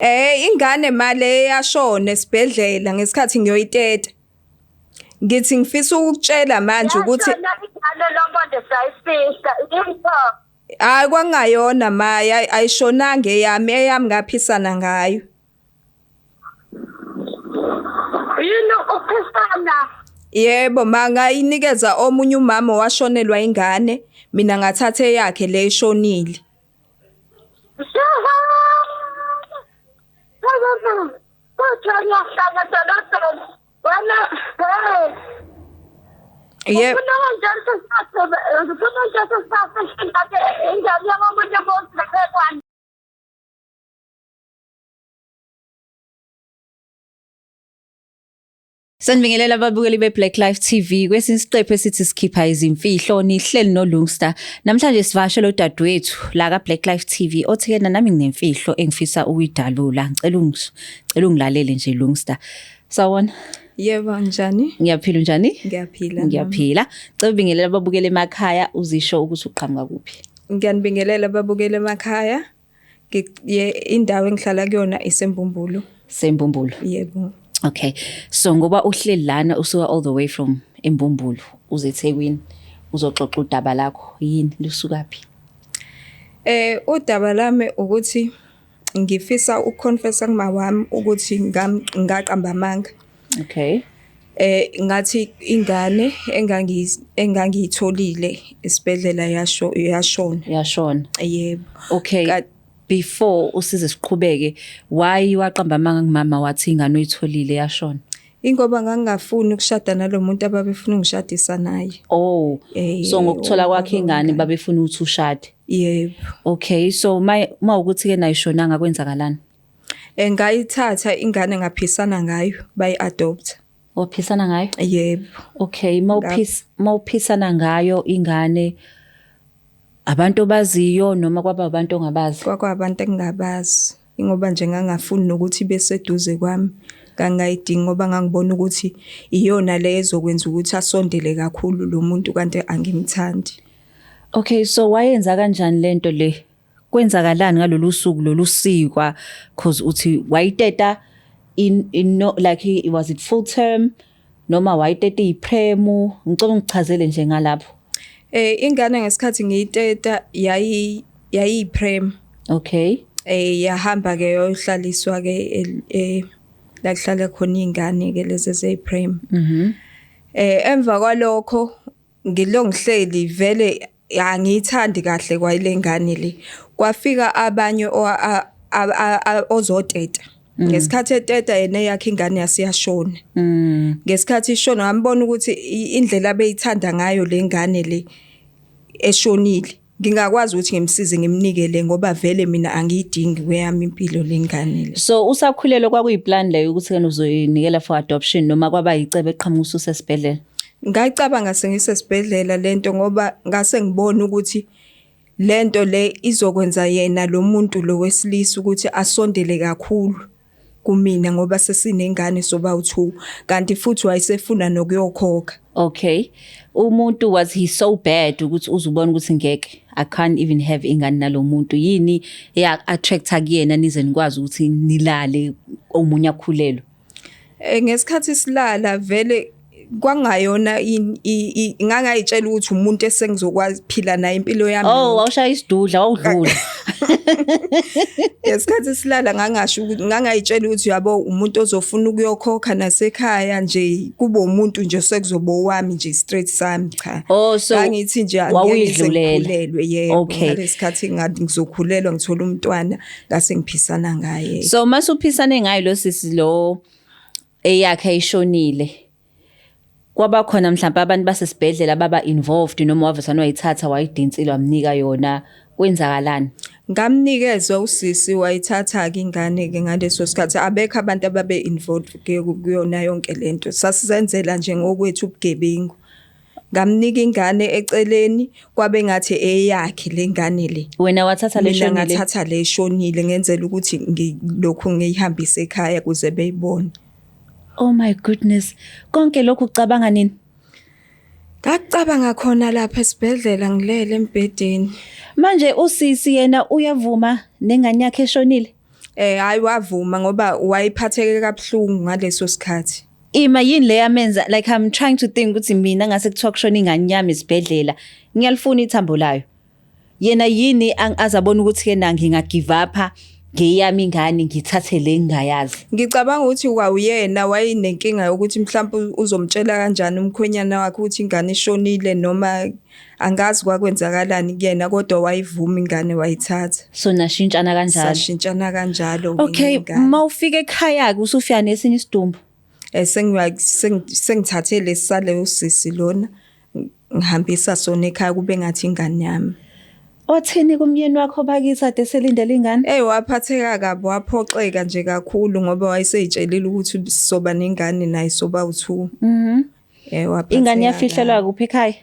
Ingane male eyashona esibhedlela ngesikhathi ngiyoyiteta. Ngithi ngifisa ukukutshela manje ukuthi Yashona ingane lombonde sayifihla yinto. Hayi, kwakungayona ma, ayishonanga eyami, eyami ngaphisana ngayo. Yini ukuphisana? Yebo ma, ngayinikeza omunye umama owashonelwa ingane, mina ngathatha eyakhe le eshonile. Yebo. Sanibingelela ababukeli be-Black Life TV kwesinye isiqephu esithi sikhipha izimfihlo nihleli noLungster. Namhlanje sivakashele udadewethu la ka-Black Life TV othi kena nami nginemfihlo engifisa ukuyidalula. Ngicela ngicela ungilalele nje Lungster. Sawona. Yebo, njani? Ngiyaphila, unjani? Ngiyaphila. Ngiyaphila. Cela ubingelela ababukeli emakhaya uzisho ukuthi uqhamuka kuphi. Ngiyanibingelela ababukeli emakhaya. Indawo engihlala kuyona iseMbumbulu. Sembumbulu. Yebo. Okay. So ngoba uhleli lana usuka all the way from eMbumbulu uze eThekwini uzoxoxa udaba lakho yini lusukaphi? Udaba lami ukuthi ngifisa ukuconfessa kuma wami ukuthi ngaqamba amanga. Okay. Ngathi ingane engangiyitholile esibhedlela yasho yashona. Yashona. Yebo. Okay. Before usize siqhubeke, why waqamba amanga kumama wathi ingane oyitholile yashona? Ingoba ngangingafuni ukushada nalomuntu ababefuna ungishadisa naye. Oh. So ngokuthola kwakhe ingane babefuna ukuthi ushade. Yebo. Okay, so uma ukuthi ke nayishonanga kwenzakalani? Ngayithatha ingane ngaphisana ngayo, bayi-adopt. Waphisana ngayo? Yebo. Okay, mawuphisana ngayo ingane abantu obaziyo noma kwaba abantu ongabazi? Kwakwabantu engingabazi. Ingoba nje ngangafuni nokuthi beseduze kwami. Ngangayidingi ngoba ngangibona ukuthi iyona le ezokwenza ukuthi asondele kakhulu lo muntu kanti angimthandi. Okay, so wayenza kanjani lento le? Kwenzakalani ngalolu suku lolu sikwa cause uthi wayiteta in no, like was it full term noma wayiteta ipremu? Ngicela ungichazele nje ngalapho. Ingane ngesikhathi ngiyiteta yayiyiprem. Okay. Yahamba ke yohlaliswa ke la kuhlala khona ingane ke lezi ezeyiprem. Emva kwalokho ngilongihleli vele angiyithandi kahle kwayile ngane le. Kwafika abanye ozoteta. Ngesikhathi eteta yena eyakhe ingane yasiyashona. Ngesikhathi ishona ngambona ukuthi indlela abeyithanda ngayo le ngane le eshonile. Ngingakwazi ukuthi ngimsize ngimnikele ngoba vele mina angiyidingi kweyami impilo le ngane le. So usakhulelwe kwakuyiplan leyo ukuthi kena uzoyinikela for adoption noma kwaba yicebo eqhamuka ususesibhedlela? Ngayicabanga sengisesibhedlela lento ngoba ngase ngibona ukuthi lento le izokwenza yena lo muntu lo wesilisa ukuthi asondele kakhulu kumina ngoba sesinengane soba u2, kanti futhi wayesefuna nokuyokhokha. Okay. Umuntu was he so bad ukuthi uzubona ukuthi ngeke I can't even have ingane nalomuntu? Yini eya attracta kuyena nize nikwazi ukuthi nilale omunye akhulelwe? Ngesikhathi silala vele kwangayona ngangayitshela ukuthi umuntu esengizokwazi phila naye impilo yami. Oh, wawushaya isidudla wawudlula. Ngesikhathi silala ngangasho ukuthi ngangayitshela ukuthi yabo umuntu ozofuna ukuyokhokha nasekhaya nje kube umuntu nje sekuzoba owami nje straight sami, cha. Oh, so ngangithi nje wawuyidlulela. Ngikhulelwe, yebo. Okay. Ngalesikhathi ngathi ngizokhulelwa ngithola umntwana ngase ngiphisana ngaye. So masuphisane ngayo lo sisi lo eyakhe ayishonile, kwaba khona mhlawumbe abantu basesibhedlela baba involved noma wavesana wayithatha wayidinsila wamnika yona, kwenzakalani? Ngamnikezwa usisi wayithatha-ke ingane-ke ngaleso sikhathi. Abekho abantu ababe involved kuyona yonke lento. Sasizenzela nje ngokwethu ubugebengu. Ngamnika ingane eceleni kwabe ngathi eyakhe le ngane le. Wena wathatha le Mina shonile? Ngathatha le shonile ngenzela ukuthi lokhu ngiyihambise ekhaya kuze beyibone. Oh my goodness. Konke lokhu ucabanga nini? Ngacabanga khona lapha esibhedlela ngilele embhedeni. Manje usisi yena uyavuma nengane yakhe eshonile? Hayi wavuma ngoba wayiphatheke kabuhlungu ngaleso sikhathi. Ima yini le yamenza, like I'm trying to think ukuthi mina ngase kuthiwa kushona ingane yami esibhedlela, ngiyalifuna ithambo layo. Yena yini azabona ukuthi ke na nginga give up ngeyami ingane ngithathe le ngingayazi. Ngicabanga ukuthi kwawuyena wayenenkinga yokuthi mhlawumbe uzomtshela kanjani umkhwenyana wakhe ukuthi ingane ishonile, noma angazi kwakwenzakalani kuyena, kodwa wayivuma ingane wayithatha. So nashintshana kanjalo. Sashintshana kanjalo. Okay, mawufika ekhaya ke usufika nesinye isidumbu. Sengithathe lesaleyo sisi lona ngihambisa sona ekhaya kube ngathi ingane yami. Othini kumyeni wakho bakithi ade selindele ingane? Waphatheka kabi, waphoxeka nje kakhulu ngoba wayeseyitshelile ukuthi soba nengane naye soba u2. Waphatheka. Ingane yafihlelwa kuphi ekhaya?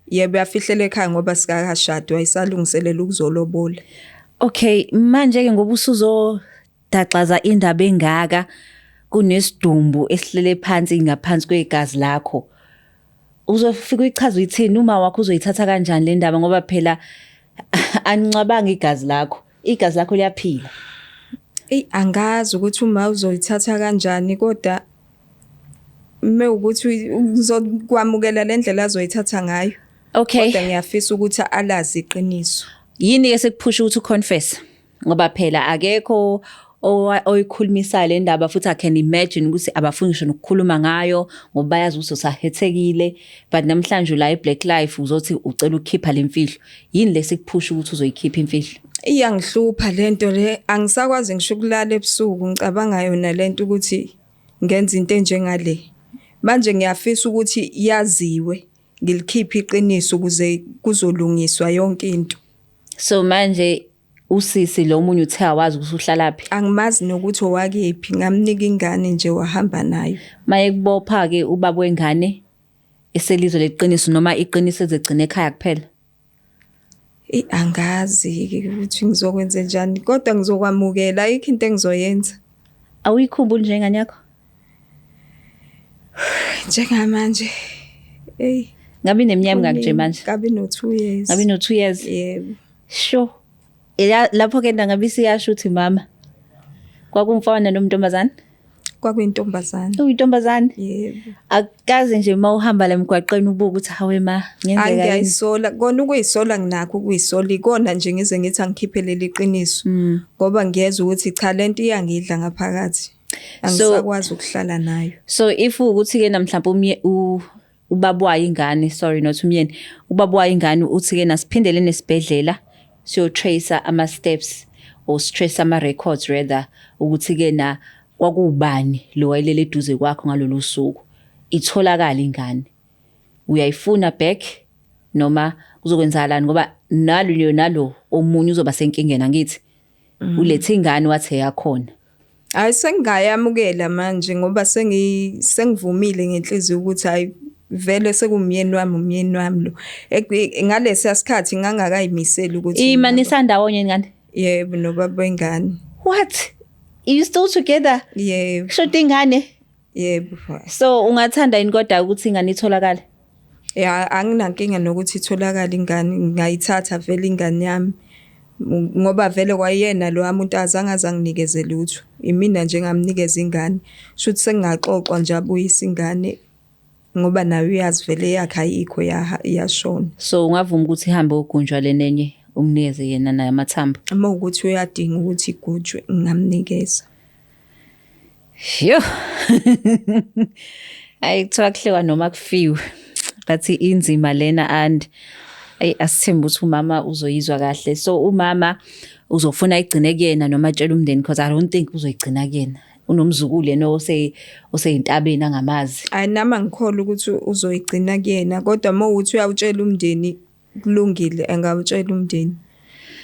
Yebo, yafihlelwa ekhaya ngoba sikakashadi, wayesalungiselela ukuzolobola. Okay, manje ke ngoba usuzodaxaza indaba engaka, kunesidumbu esihlele phansi ngaphansi kwegazi lakho. Uzofika uyichaza uyithini, uma wakho uzoyithatha kanjani le ndaba, ngoba phela anicabanga igazi lakho, igazi lakho liyaphila. Ey, angazi ukuthi uma uzoyithatha kanjani, kodwa mewukuthi uzokwamukela le ndlela azoyithatha ngayo. Okay. Kodwa ngiyafisa ukuthi alazi iqiniso. Yini ke sekuphusha ukuthi uconfess? Ngoba phela akekho oyikhulumisayo le ndaba, futhi I can imagine ukuthi abafuni ngisho nokukhuluma ngayo ngoba bayazi ukuthi usahethekile, but namhlanje la eBlack Life uzothi ucela ukukhipha le mfihlo. Yini lesikuphusha ukuthi uzoyikhipha imfihlo? Iyangihlupha lento le, angisakwazi ngisho ukulala ebusuku ngicabanga yona lento ukuthi ngenza into enjengale. Manje ngiyafisa ukuthi yaziwe, ngilikhiphe iqiniso ukuze kuzolungiswa yonke into. So manje usisi lo munye uthe awazi ukuthi uhlalaphi? Angimazi nokuthi owakephi, ngamnika ingane nje wahamba nayo. Maye kubopha ke ubaba wengane eselizwe leqiniso, noma iqiniso ezegcina ekhaya kuphela? Angazi ukuthi ngizokwenza njani, kodwa ngizokwamukela, ayikho into engizoyenza. Awuyikhumbuli nje ingane yakho? Njengamanje. Ey. Ngabe ineminyaka mingaki nje manje? Ngabe no 2 years. Ngabe no 2 years? Yebo. Sure. Lapho ke ngabe siyasho ukuthi mama kwakumfana nomntombazana? Kwakuyintombazana. Uyintombazana? Yebo. Akukaze nje mawuhamba la emgwaqeni ubuka ukuthi hawe ma ngenzeka yini? Angiyayisola, kona ukuyisola nginakho ukuyisola, ikona nje ngize ngithi angikhiphe leli qiniso. Ngoba ngiyezwa ukuthi cha lento iyangidla ngaphakathi. Angisakwazi ukuhlala nayo. So if ukuthi ke namhlanje ubaba wayo ingane, sorry not umyeni, ubaba wayo ingane uthi ke nasiphindele nesibhedlela siyo tracer ama steps or trace ama records rather, ukuthi ke na kwakubani lo wayelele eduze kwakho ngalolu suku, itholakala ingane, uyayifuna back noma kuzokwenzakalani? Ngoba nalo nalo omunye uzoba senkingeni, angithi ulethe ingane wathi eyakhona. Hayi, sengingayamukela manje ngoba sengivumile ngenhliziyo ukuthi hayi vele sekumyeni wami, umyeni wami lo. Ngalesiya sikhathi ngangakayimiseli ukuthi Ima nisandawonye ingane? Yebo, nobaba wengane. What? You still together? Yebo. Kusho ingane? Yebo. So ungathanda yini kodwa ukuthi ingane itholakale? Ya, anginankinga nokuthi itholakale ingane, ngingayithatha vele ingane yami. Ngoba vele kwayena lo muntu azange azanginikeze lutho. Imina nje ngamnikeza ingane. Shuthi sengingaxoxwa nje abuyise ingane ngoba naye uyazi vele yakhe ayikho, iyashona. So ungavuma ukuthi ihambe ugunjwa lenenye umnikeze yena naye amathambo? Uma ukuthi uyadinga ukuthi igujwe ngingamnikeza. Yo. Ayi kuthiwa kuhlekwa noma kufiwe. Bathi inzima lena and ayi asithembe ukuthi umama uzoyizwa kahle. So umama uzofuna igcine kuyena noma atshele umndeni, because I don't think uzoyigcina kuyena. Unomzukulu yena oseyintabeni angamazi. Ayi nami angikholwa ukuthi uzoyigcina kuyena, kodwa uma ukuthi uyawutshela umndeni kulungile, angawutshela umndeni.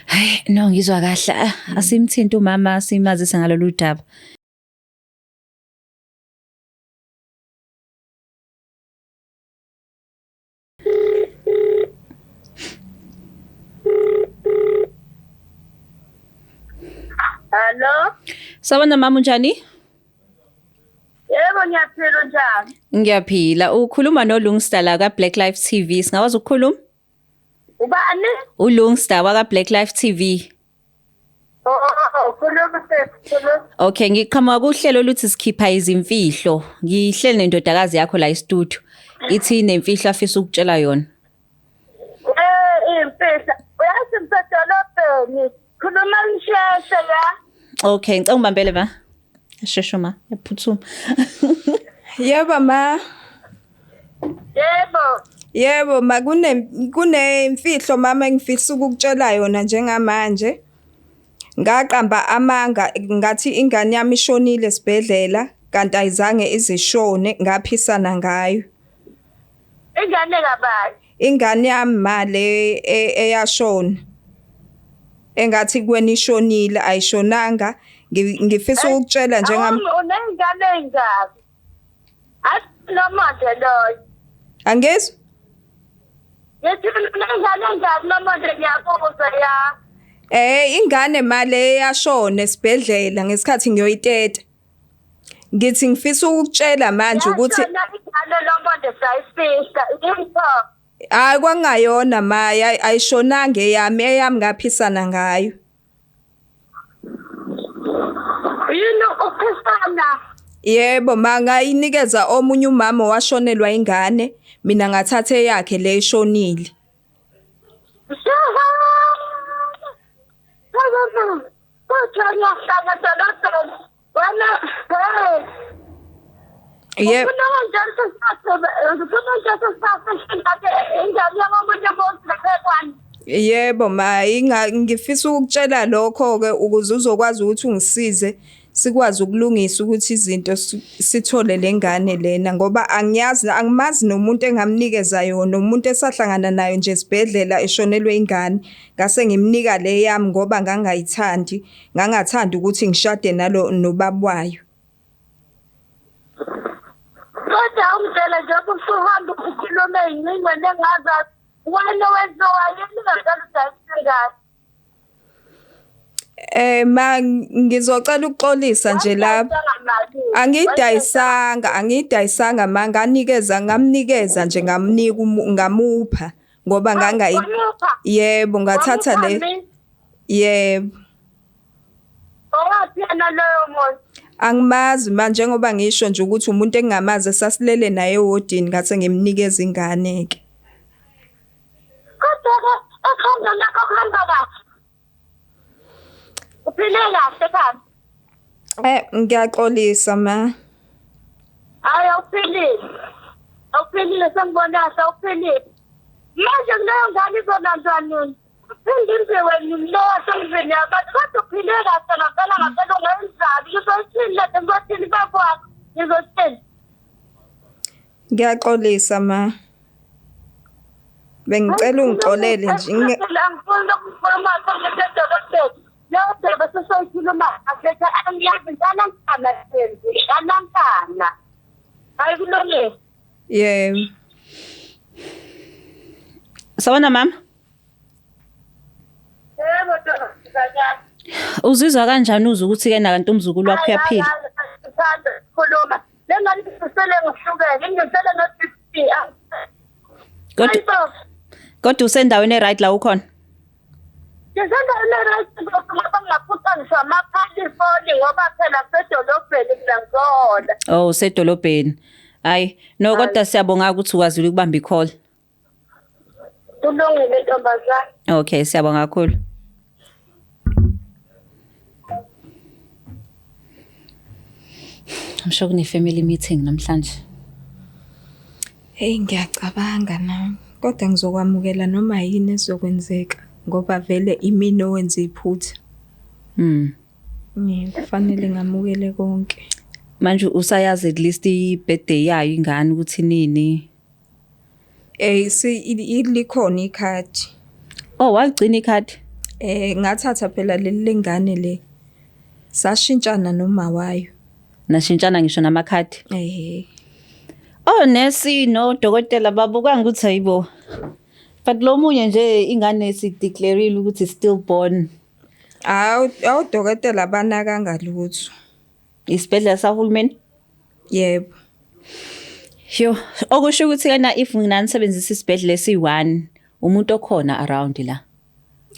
Hayi no, ngizwa kahle. Asimthinta umama simazise ngalolu daba. Hello? Sawubona mama, unjani? Yebo, ngiyaphila, unjani? Ngiyaphila. Ukhuluma noLungstar la ka Black Life TV. Singakwazi ukukhuluma? Ubani? uLungstar waka Black Life TV. Oh, khuluma sisi, khuluma. Okay, ngiqhamuka kuhlelo oluthi sikhipha izimfihlo. Ngihleli nendodakazi yakho la e-studio. Ithi inemfihlo afisa ukutshela yona. Imfihlo. Uyazi ngisedolobheni. Khuluma ngisheshe ya. Okay, ngicela ungibambele ma. Sheshe ma, yaphuthuma. Yebo ma. Yebo. Yebo ma, kunemfihlo mama engifisa ukukutshela yona njengamanje. Ngaqamba amanga ngathi ingane yami ishonile esibhedlela kanti ayizange izishone, ngaphisana ngayo. Ingane kabani? Ingane yami ma le eyashona. Engathi kuwena ishonile, ayishonanga. Ngifisa ukukutshela njengam Unengane ey'ngaki? Athi Nomonde loyo. Angizwa? Ngithi unengane ey'ngaki Nomonde, ngiyakuzwa ya. Ingane ma le eyashona esibhedlela ngesikhathi ngiyoyiteta. Ngithi ngifisa ukukutshela manje ukuthi Yashona ingane Nomonde, sayifihla. Yipho. Hayi, kwakungayona ma, ayishonanga eyami, eyami ngaphisana ngayo. Yini ukuphisana? Yebo ma, ngayinikeza omunye umama owashonelwa ingane, mina ngathatha eyakhe le eshonile. Kodwa ngiyahlala edolobheni. Wena, hey. Yebo. Ufuna kanjani sesifase, ufuna kanjani sesifase ingane yakomunye umuntu lapha? Yebo ma, ngifisa ukukutshela lokho-ke ukuze uzokwazi ukuthi ungisize sikwazi ukulungisa ukuthi izinto sithole le ngane lena, ngoba angiyazi, angimazi nomuntu engamnikeza yona, umuntu esahlangana nayo nje esibhedlela eshonelwe ingane, ngase ngimnika le yami ngoba ngangayithandi, ngangathanda ukuthi ngishade nalo nobaba wayo. Kodwa ungitshela njengoba usuhamba ukhuluma ey'ncingweni engingazazi, wena wenziwa yini ngempela udayisa ingane? Ma, ngizocela ukuxolisa nje lapha. Angiyidayisanga, angiyidayisanga ma, nganikeza, ngamnikeza nje, ngamnika, ngamupha ngoba ngangayi. Yebo, ngathatha le. Yebo. Owaphi yena loyo muntu? Angimazi ma, njengoba ngisho nje ukuthi umuntu engingamazi esasilele naye ewodini, ngase ngimnikeza ingane ke. Kodwa-ke ekhanda lakho kuhamba kahle. Uphile kahle ekhanda? Ngiyaxolisa ma. Hhayi, awuphilile. Awuphilile, sengibona kahle awuphilile. Manje kuleyo ngane izolandwa nini? Uphinde imbiwe nini lo wasemzini yabantu? Kodwa uphile kahle ngampela ngampela, ungenzani? Ngizothini lapha, ngizothini baba wakho? Ngizothini? Ngiyaxolisa ma. Bengicela ungixolele nje. Angifuni ukukhuluma ngisedolobheni. Leyo ndaba sesoyikhuluma kahle, angiyazi nganankana senzi, nganankana. Hayi, kulungile. Yebo. Sawubona mama. Yebo, ntombazanyana. Uzizwa kanjani uzwa ukuthi ke nakanti umzukulu wakho uyaphila? Ngithanda ukukhuluma. Le ngane ngisele ngoshukela, ngisele no-BP. Kodwa kodwa usendaweni e-right la ukhona? Ngisendaweni e-right ngoba ngingaphuca ngisho amaphalifoni ngoba phela kusedolobheni mina ngizona. Oh, usedolobheni. Hayi, no, kodwa siyabonga ukuthi ukwazile ukubamba i-call. Kulungile ntombazane. Okay, siyabonga kakhulu. I'm sure kune family meeting namhlanje. Hey, ngiyacabanga nami. Kodwa ngizokwamukela noma yini ezokwenzeka ngoba vele imina owenza iphutha. Kufanele ngamukele konke. Manje usayazi at least i-birthday yayo ingane ukuthi nini? Si likhona ikhadi. Oh, waligcina ikhadi? Ngathatha phela leli lengane le. Sashintshana noma wayo. Nashintshana ngisho namakhadi? Eh. Oh, nesi nodokotela babukanga ukuthi hayibo. But lo munye nje ingane si-declare-ile ukuthi stillborn. Awu, awudokotela banakanga lutho. Isibhedlela sahulumeni? Yebo. Yo, okusho ukuthi kana if nginisebenzisa isibhedlela esi-1, umuntu okhona around la.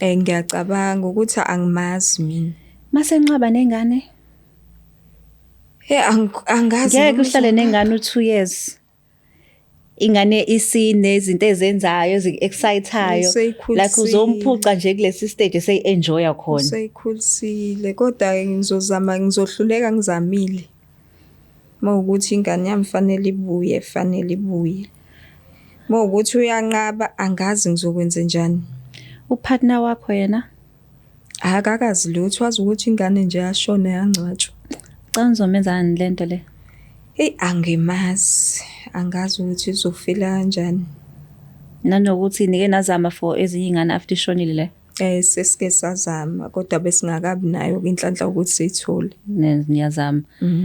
Ngiyacabanga ukuthi angimazi mina. Masenqaba nengane? Hey, angazi. Ngeke Noma uhlale nengane u2 years. Ingane isinezinto ezenzayo ezi-excitayo. Useyikhulisile. Like uzomphuca nje kulesi stage eseyi-enjoya khona. Useyikhulisile, kodwa ngizozama, ngizohluleka ngizamile. Mawukuthi ingane yami fanele ibuye, fanele ibuye. Mawukuthi uyanqaba, angazi ngizokwenza njani. Upartner wakho yena? Akakazi lutho, wazi ukuthi ingane nje yashona, yangcwatshwa. Cha, uzomenzani lento le? Hey, angimazi. Angazi ukuthi izofila kanjani. Nanokuthi nike nazama for ezinye ingane after ishonile le? Sesike sazama, kodwa besingakabi nayo inhlanhla ukuthi siyithole. Niyazama.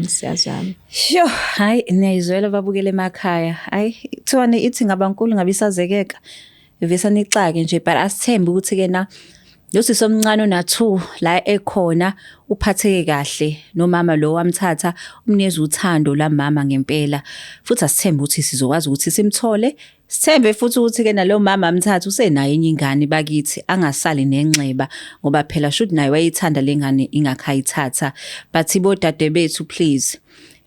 Siyazama. Sho, hayi, niyayizwela babukele emakhaya. Hayi, kuthiwa ithi ngabankulu ngabe isazekeka. Ivesa nixake nje, but asithembe ukuthi ke na lo sisi omncane ona 2 la ekhona uphatheke kahle nomama lo wamthatha, umnikeza uthando lamama ngempela. Futhi asithembe ukuthi sizokwazi ukuthi simthole. Sithembe futhi ukuthi ke nalo mama amthatha usenayo enye ingane bakithi, angasali nenxeba, ngoba phela should naye wayithanda lengane ingakhayithatha. But bodade bethu, please,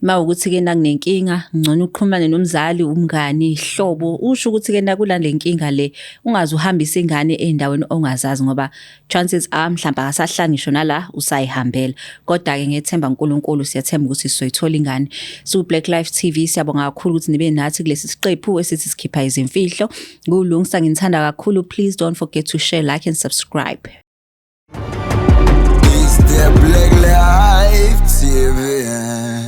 mawukuthi ke nakunenkinga, ngcono uxhumane nomzali, umngani, ihlobo, usho ukuthi ke nakula le nkinga le, ungaze uhambise ingane endaweni ongazazi, ngoba chances are mhlawumbe akasahlali ngisho nala, usayihambela. Kodwa ke ngethemba uNkulunkulu, siyathemba ukuthi sizoyithola ingane. So Black Life TV, siyabonga kakhulu ukuthi nibe nathi kulesi siqephu esithi sikhipha izimfihlo. Kulungisa, nginithanda kakhulu. Please don't forget to share, like and subscribe. It's the Black Life TV.